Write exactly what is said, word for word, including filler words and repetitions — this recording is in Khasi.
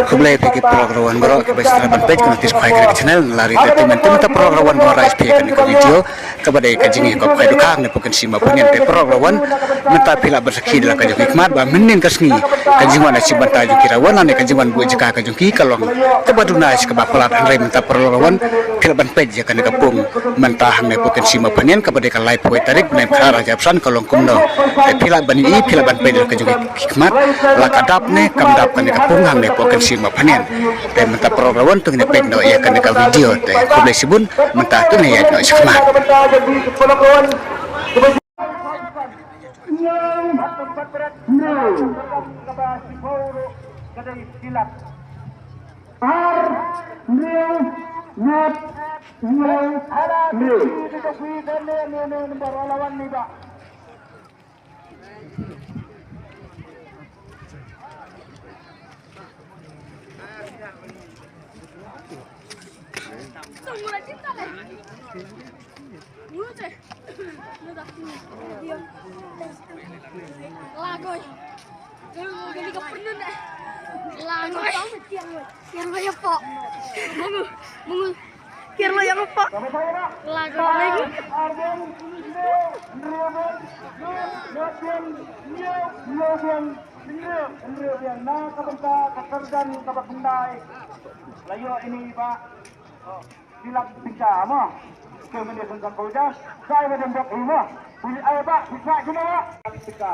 Khublei ïa phi ki paralok ruh baroh kiba sdang ban peit ka North East Khwai Kari channel. Lari te mynta paralok ruh ba rai phi ïa kane ka video kaba dei ka jingïakop khwai dukha hangne hapoh Kynshi Mawphannian. Te paralok ruh mynta phi lah ban sakhi da la ka jong ki khmat ba mynnin ka sngi ka jingwan achieve bynta jong ki ruh lane ka jingwan buh jaka ka jong ki ka long kaba duna shi kaba palat. Hynrei mynta paralok ruh phi lah ban peit ïa kane ka pung mynta hangne hapoh Kynshi Mawphannian kaba dei ka laiphew tarik bnai Khatar hajar arphew san ka long kumno. Te phi lah ban ïohi, phi lah ban peit da la ka jong ki khmat la ka dap ne kam dap kane ka pung hangne hapoh Kynshi Mawphannian. Te mynta paralok ruh to ngin ïa peit noh ïa kane ka video. Te khublei shibun, mynta to ngin ïa ïaid noh shakhmat. Ar, hynriew, wot, hynriew, hynriew. Lagoi. Lagoi. Kiar lo ya po. Bungu. Bungu. Kiar lo ya po. Lagoi. Na ka bynta ka kyrdan kaba khyndai. La ïoh ïa ini ba. Bilang pisa mo. Ke mene pun ka koja. Sai ba dem bok imo. Bili ai ba pisa jina ba. Pisa.